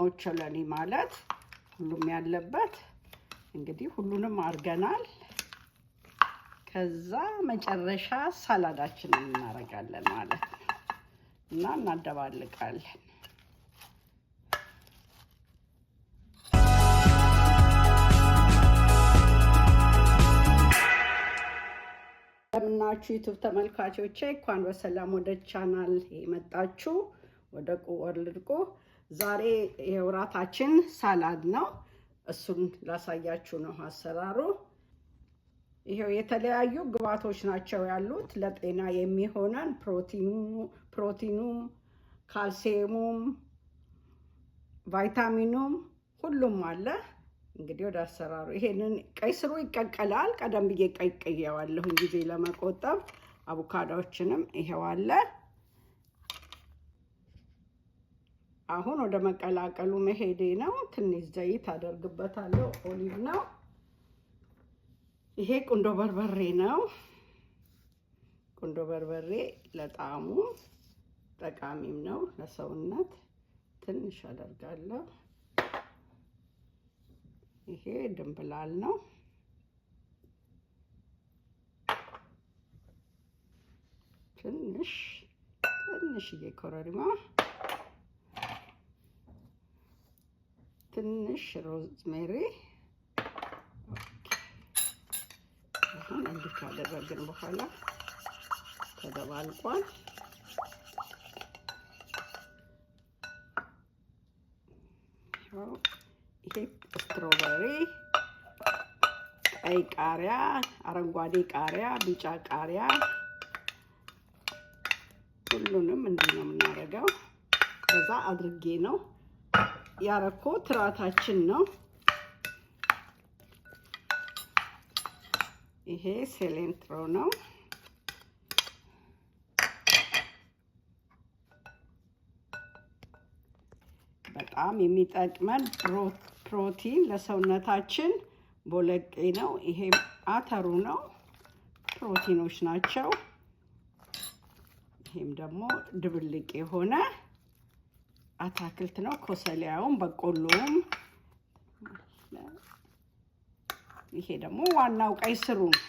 ኦቾሎኒ ማለት ሁሉም ያለበት እንግዲህ ሁሉንም አድርገናል። ከዛ መጨረሻ salad ኣችንን እናደርጋለን ማለት ነው እና እናደባልቃለን። እንደምናችሁ YouTube ተመልካቾቼ፣ እንኳን በሰላም ወደ ቻናል የመጣችሁ፣ ወደ ቁ World ቁ። ዛሬ የእራታችን salad ነው። እሱን ላሳያችሁ ነው አሰራሩ። ይሄው የተለያዩ ግብአቶች ናቸው ያሉት ለጤና የሚሆነን ፕሮቲኑም፣ ካልሲየሙም፣ ቫይታሚኑም ሁሉም አለ። እንግዲህ ወደ አሰራሩ፣ ይሄንን ቀይ ስሩ ይቀቀላል። ቀደም ብዬ ቀቅዬዋለሁኝ ጊዜ ለመቆጠብ። አቮካዶችንም ይሄው አለ። አሁን ወደ መቀላቀሉ መሄዴ ነው። ትንሽ ዘይት አደርግበታለሁ። Olive ነው። ይሄ ቁንዶ በርበሬ ነው። ቁንዶ በርበሬ ለጣዕሙ ጠቃሚም ነው ለሰውነት። ትንሽ አደርጋለሁ። ይሄ ድንብላል ነው። ትንሽ ትንሽዬ ኮረሪማ፣ ትንሽ rosemary። አሁን እንዲህ ካደረግን በኋላ ተደባልቋል። ይሄ strawberry፣ ቀይ ቃሪያ፣ አረንጓዴ ቃሪያ፣ ቢጫ ቃሪያ፣ ሁሉንም እንዲህ ነው የምናደርገው። በዛ አድርጌ ነው ያረኩት። እራታችን ነው። ይሄ cilantro ነው። በጣም የሚጠቅመን ፕሮቲን ለሰውነታችን ቦለቄ ነው። ይሄ አተሩ ነው። ፕሮቲኖች ናቸው። ይሄም ደግሞ ድብልቅ የሆነ አታክልት ነው። ኮሰሊያውም በቆሎውም። ይሄ ደግሞ ዋናው ቀይ ስሩ ነው።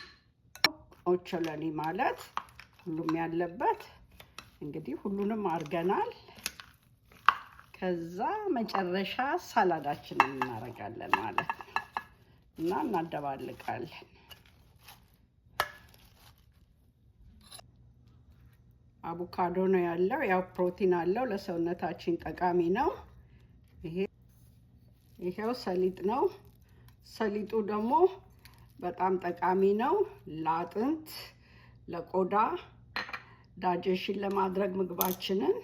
ኦቾሎኒ ማለት ሁሉም ያለበት እንግዲህ ሁሉንም አድርገናል። ከዛ መጨረሻ salad ኣችንን እናደርጋለን ማለት ነው እና እናደባልቃለን። አቮካዶ ነው ያለው። ያው ፕሮቲን አለው፣ ለሰውነታችን ጠቃሚ ነው። ይሄ ይሄው ሰሊጥ ነው። ሰሊጡ ደግሞ በጣም ጠቃሚ ነው ለአጥንት፣ ለቆዳ፣ digestion ለማድረግ ምግባችንን።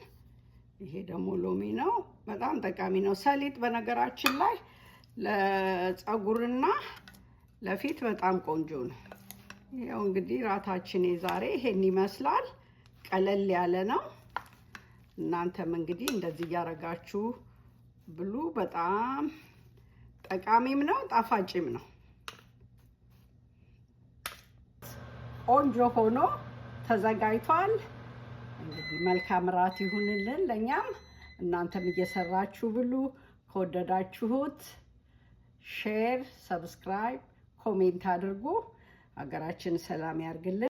ይሄ ደግሞ ሎሚ ነው፣ በጣም ጠቃሚ ነው። ሰሊጥ በነገራችን ላይ ለፀጉርና ለፊት በጣም ቆንጆ ነው። ይኸው እንግዲህ ራታችን የዛሬ ይሄን ይመስላል። ቀለል ያለ ነው። እናንተም እንግዲህ እንደዚህ እያደረጋችሁ ብሉ። በጣም ጠቃሚም ነው፣ ጣፋጭም ነው። ቆንጆ ሆኖ ተዘጋጅቷል። እንግዲህ መልካም ራት ይሁንልን ለእኛም፣ እናንተም እየሰራችሁ ብሉ። ከወደዳችሁት share፣ subscribe፣ comment አድርጉ። ሀገራችን ሰላም ያርግልን።